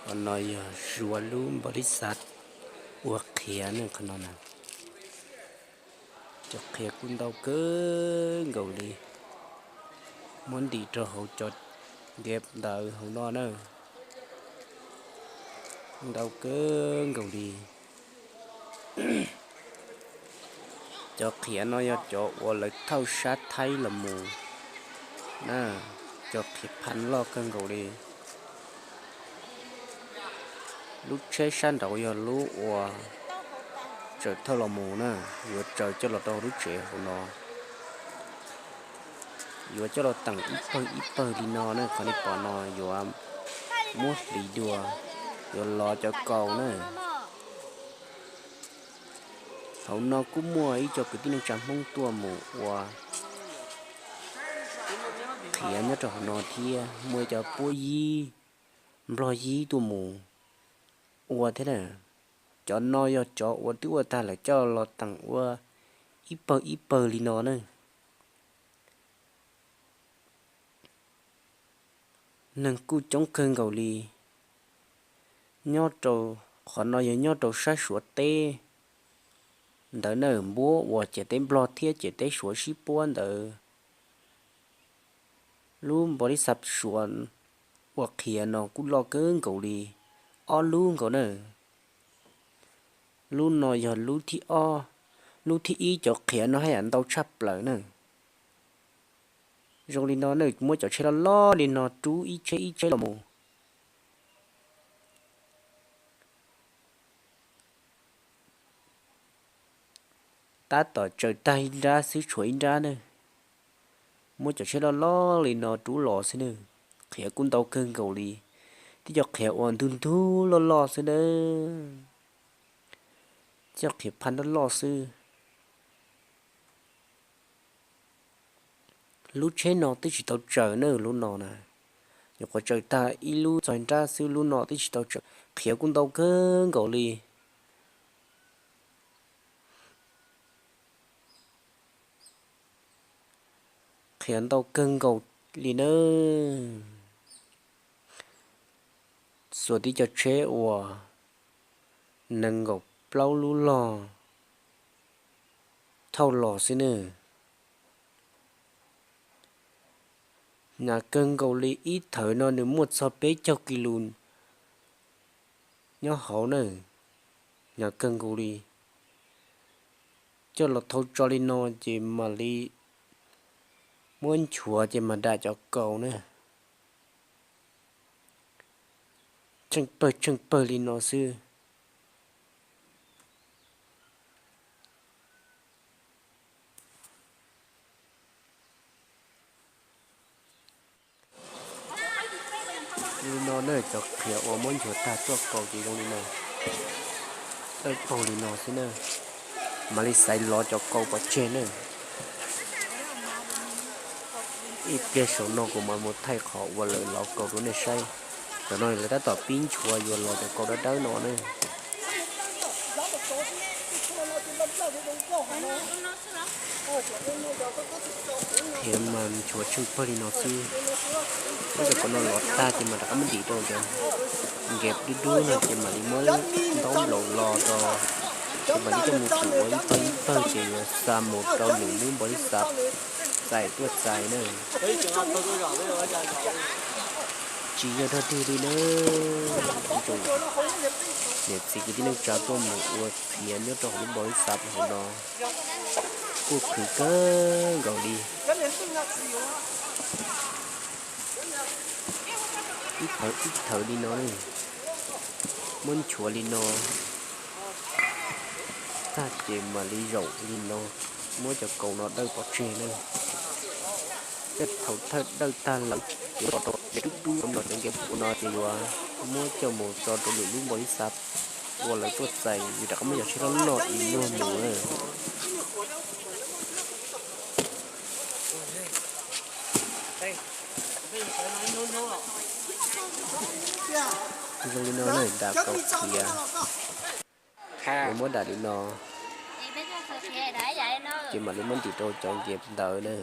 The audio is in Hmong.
Qhov no yog Zuav lub npaus lis xav ua qhiav ne, qhov no na. Cov qhiav kuj ntau kawg nkaus li, muab ntim rau hauv cov nkev ntawd hauv no na. Ntau kawg nkaus li. Cov qhiav no yog cov uas lawv thauj sab Thaib los mus na, cov qhiav phaj loj kawg nkaus li. Lub tsheb sab nraud yog lub uas tsaws thauj los mus na, yuav tsaws coj los rau lub tsev hauv no. Yuav coj los teem ib pawg ib pawg li no na, qhov nej pom no yuav muab hliv dua, yuav lov cov kaus na. Hauv no kuj muaj ib co kwv tij neej tsa Hmoob tuaj mus ua qhiav nyob rau hauv no thiab, muaj ib co puab yib, nplog yib tuaj mus ua thiab na. Cov no yog cov uas twb ua tag lawm coj los teem ua ib pawg ib pawg li no na. Neeg kuj coob kawg nkaus li. Nyob rau, qhov no yog nyob rau sab Suav teb ntawd na, npuab uas ciam teb Nplog thiab ciam teb Suav sib puab ntawd. Lub npaus lis xav Suav ua qhiav no kuj loj kawg nkaus li, ob lub nkaus na. Lub no yog lub thib ob, lub thib ib cov qhiav no haj yam ntau tshaj plaws na. Zoo li no na, muab cov tsheb loj loj li no rub ib tsheb ib tsheb los mus. Tab tom tsaws tag ib nrab xwb tshuav ib nrab na. Muab cov tsheb loj loj li no rub los xwb na. Qhiav kuj ntau kawg nkaus li, tib co qhiav uas ntug ntug loj loj xwb na. Tib co qhiav phaj loj loj xwb. Lub tsheb no twb tsis tau tsaws na, lub no na, nyuam qhuav tsaws tag ib lub txog nrab xwb, lub no twb tsis tau tsaws. Qhiav kuj ntau kawg nkaus li. Qhiav ntau kawg nkaus li nawb. Xuas tib co tsheb uas nees nkaum plaub lub log thauj los xwb nawb. Hnyav kawg nkaus li, ib thawv no nws muaj txog peb caug kis lus nyob hauv na. Hnyav kawg nkaus li. Coj los thau tso li no ces mam li muab nchuav ces mam dam cov kaus na. Tsheej pawg tsheej pawg li no xwb. Li no na, cov qhiav uas muab nchuav tag tuaj kaus ces zoo li no, dawb paug li no xwb na. Mam li xaiv lov cov kaus pov tseg na. Ib pliag saum no kuv mam mus thaij qhov uas lawv lov kaus rau nej saib. Tam no lawv tab tom pib nchuav yuav lov cov kaus dawb dawb no na. Qhiav mas nchuav tsheej pawg li no xwb. Muab cov kaus no lov tag ces mam rov qab muab ntim rau cov nkev dub dub no ces mam li muab ntaub nplaum los rau, ces mam li coj mus tuav ua ib pawg ib pawg ces yuav xa mus rau lwm lub npaus ib xav txais tuaj txais na. Tsis yog dog dig li na, niam txiv kwv tij neej tsa tuaj mus ua qhiav nyob rau hauv lub npaus ib xav hauv no kuj khwv kawg nkaus li. Ib thawv ib thawv li no, muab nchuav li no tag ces mam li zaum li no, muab cov kaus no dawj pov tseg na. Tej thaum thawj dawj tag lawm ces pom rau nkev dub dub no, cov nkev dub no ces yuav muab coj mus tso rau lwm lub npaus ib xav ua lawv tuaj txais, yuav rov qab muab cov tsheb loj loj ib luag mus na. Zoo li no na, dam kaus qhiav, yuav muab dam li no ces mam li muab ntim rau cov nkev ntawd na.